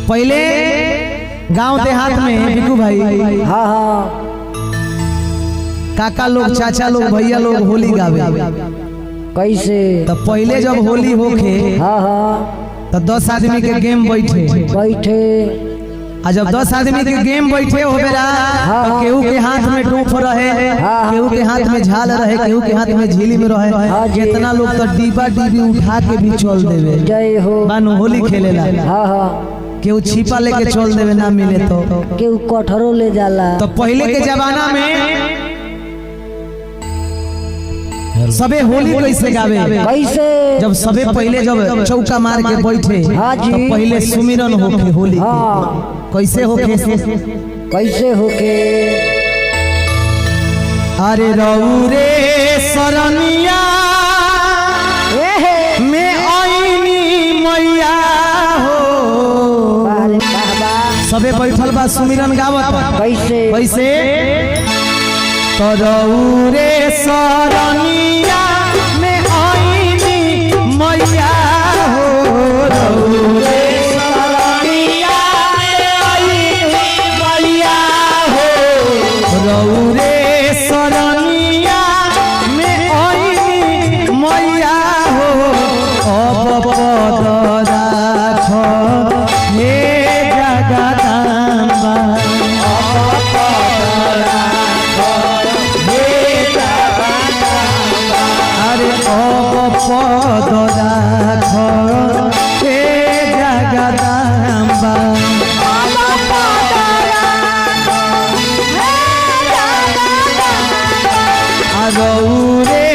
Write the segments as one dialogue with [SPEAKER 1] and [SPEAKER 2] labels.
[SPEAKER 1] पहले गांव देहात में बिकू भाई,
[SPEAKER 2] हाँ हाँ,
[SPEAKER 1] काका लोग, चाचा लोग, भैया लोग होली गावे।
[SPEAKER 2] कैसे?
[SPEAKER 1] तो पहले जब होली होखे
[SPEAKER 2] हाँ हाँ,
[SPEAKER 1] तो 10 आदमी के गेम बैठे।
[SPEAKER 2] बैठे।
[SPEAKER 1] आ जब 10 आदमी के गेम बैठे हो बेरा तो केहू के हाथ में टोप रहे, केहू के हाथ में झाल रहे, केहू के हाथ में झीली में रहे।
[SPEAKER 2] हाँ जी।
[SPEAKER 1] कितना लोग तो डिब्बा डिब्बी उठा के भी चल देवे।
[SPEAKER 2] जय हो।
[SPEAKER 1] बानू होली खेलेला।
[SPEAKER 2] हाँ हाँ,
[SPEAKER 1] केहू छिपा लेके चल देवे ना मिले तो।
[SPEAKER 2] केहू कठरो ले जाला।
[SPEAKER 1] तो पहले के जमाना में सबे होली कैसे गावे?
[SPEAKER 2] कैसे?
[SPEAKER 1] जब सबे पहले जब चौका मार के बैठे
[SPEAKER 2] हाँ जी।
[SPEAKER 1] तो पहले सुमिरन होके होली के।
[SPEAKER 2] हाँ।
[SPEAKER 1] कैसे होके?
[SPEAKER 2] कैसे होके?
[SPEAKER 1] अरे रऊ रे सरनिया में आईनी मैया हो।
[SPEAKER 2] वाह रे वाह वाह।
[SPEAKER 1] सबे बैठल बा सुमिरन गावत।
[SPEAKER 2] कैसे?
[SPEAKER 1] कैसे? तो रऊ रे सरनिया में आईनी मैया हो, रऊ रे सरनिया में आईनी मैया हो, रऊ रे सरनिया में आईनी मैया हो। अब पद राख हे जगदम्बा, अरे अब पद राख हे जगदम्बा। रे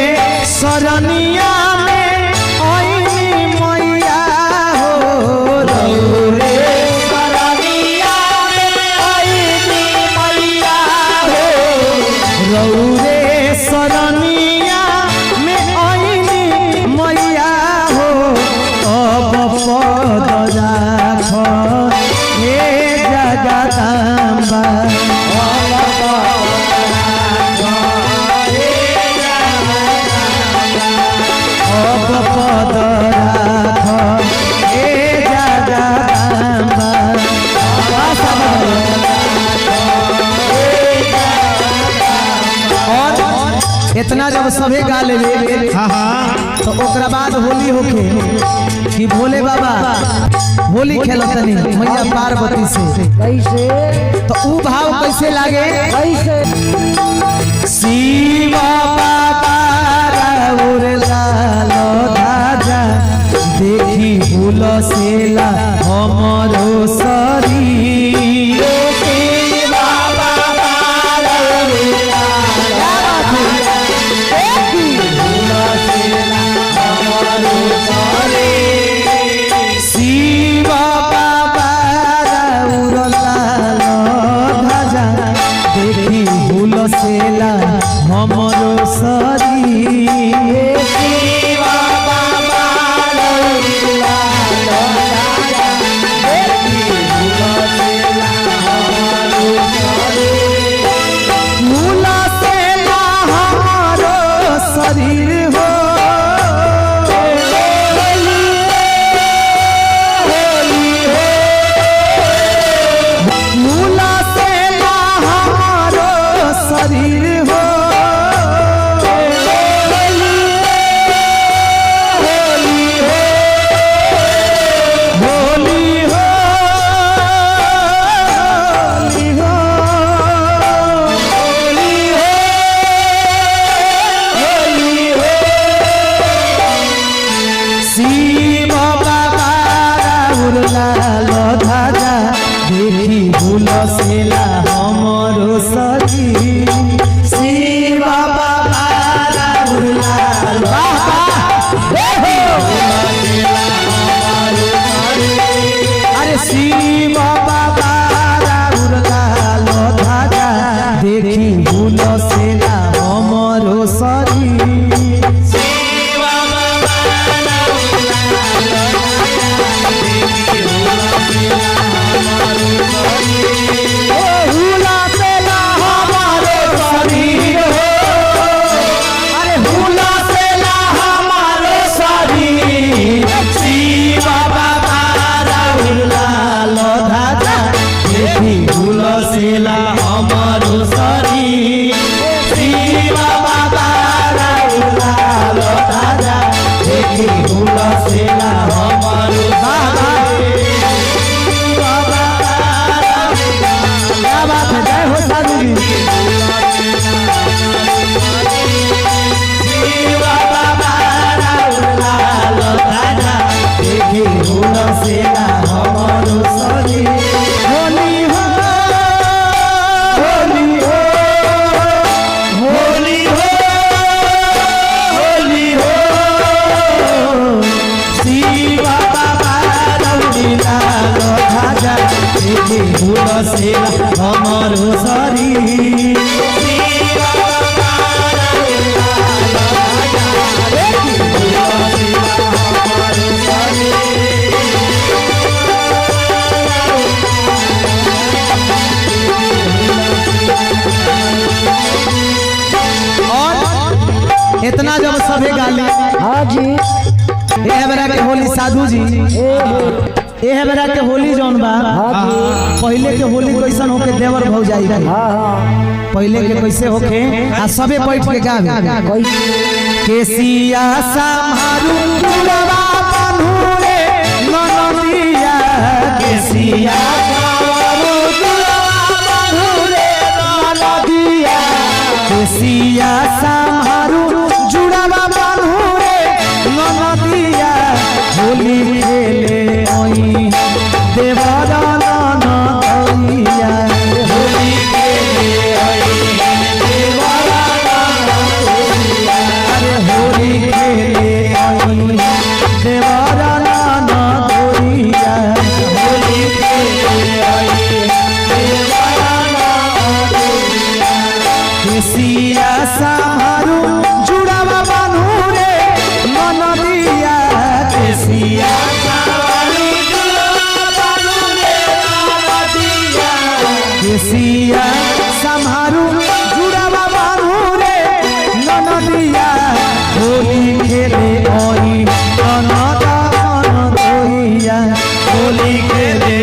[SPEAKER 1] सरनिया में आईनी मैया हो, रऊ रे सरनिया में आईनी मैया हो, रऊ रे सरनिया में आईनी मैया हो। अब पद राख हे जगदम्बा, अब पद राख हे जगदम्बा। और इतना जब सभे गा लेवे
[SPEAKER 3] हाँ हाँ,
[SPEAKER 1] तो ओकरा बाद होली होखे कि भोले बाबा होली खेलतनी मैया पार्वती से।
[SPEAKER 2] कैसे?
[SPEAKER 1] तो ऊ भाव कैसे लागे?
[SPEAKER 2] कैसे?
[SPEAKER 1] शिव बाबा राउर लाल धाजा देखी भूल सेला हमरो शरीर। शिव बाबा राउर लाल देखी भूल सेला हमरो शरीर। शिव बाबा राउर लाल ध्वजा देखी भूल सेला हमरो शरीर। शिव बाबा राउर लाल ध्वजा देखी भूल सेला हमरो शरीर। भूल सेला हमरो शरीर हो। मूला सेला हमारो शरीर हो। होली हो, होली हो, होली हो, होली हो। शिव बाबा राउर लाल ध्वजा देखी भूल सेला हमरो शरीर। शिव बाबा राउर लाल अरे शिव बाबा राउर लाल ध्वजा देखी भूल सेला हमरो शरीर। ओ हुला सेला हमारो शरीर हो, अरे हुला सेला हमारो शरीर। शिव बाबा राउर लाल के हुलसेला हमारो शरीर। और इतना जब सभे गाली
[SPEAKER 2] हाँ जी।
[SPEAKER 1] एह बेरा के होली साधु जी, एह बेरा के होली जौन बा,
[SPEAKER 2] हाँ जी।
[SPEAKER 1] पहले के होली कैसन होके देवर भौजाई के,
[SPEAKER 2] हाँ हाँ।
[SPEAKER 1] पहले के कैसे होके आ सबे बैठ के गावे।
[SPEAKER 2] कैसे?
[SPEAKER 1] केसिया संहारू पुरवा बन्हू रे ननदिया, केसिया संहारू पुरवा बन्हू रे ननदिया, केसिया संहारू जुड़वा बन्हू रे ननदिया, होली खेले ओई देवर ननदिया, होली खेले ओई देवर ननदिया, अरे होली खेले ओई देवर ननदिया, होली खेले ओई देवर ननदिया। केसिया संहारू जुड़वा बन्हू रे ननदिया, केसिया संहारू जुड़वा बन्हू रे ननदिया, केसिया संहारू जुड़वा बन्हू रे ननदिया, होली खेले ओई ननद ननदिया, होली खेले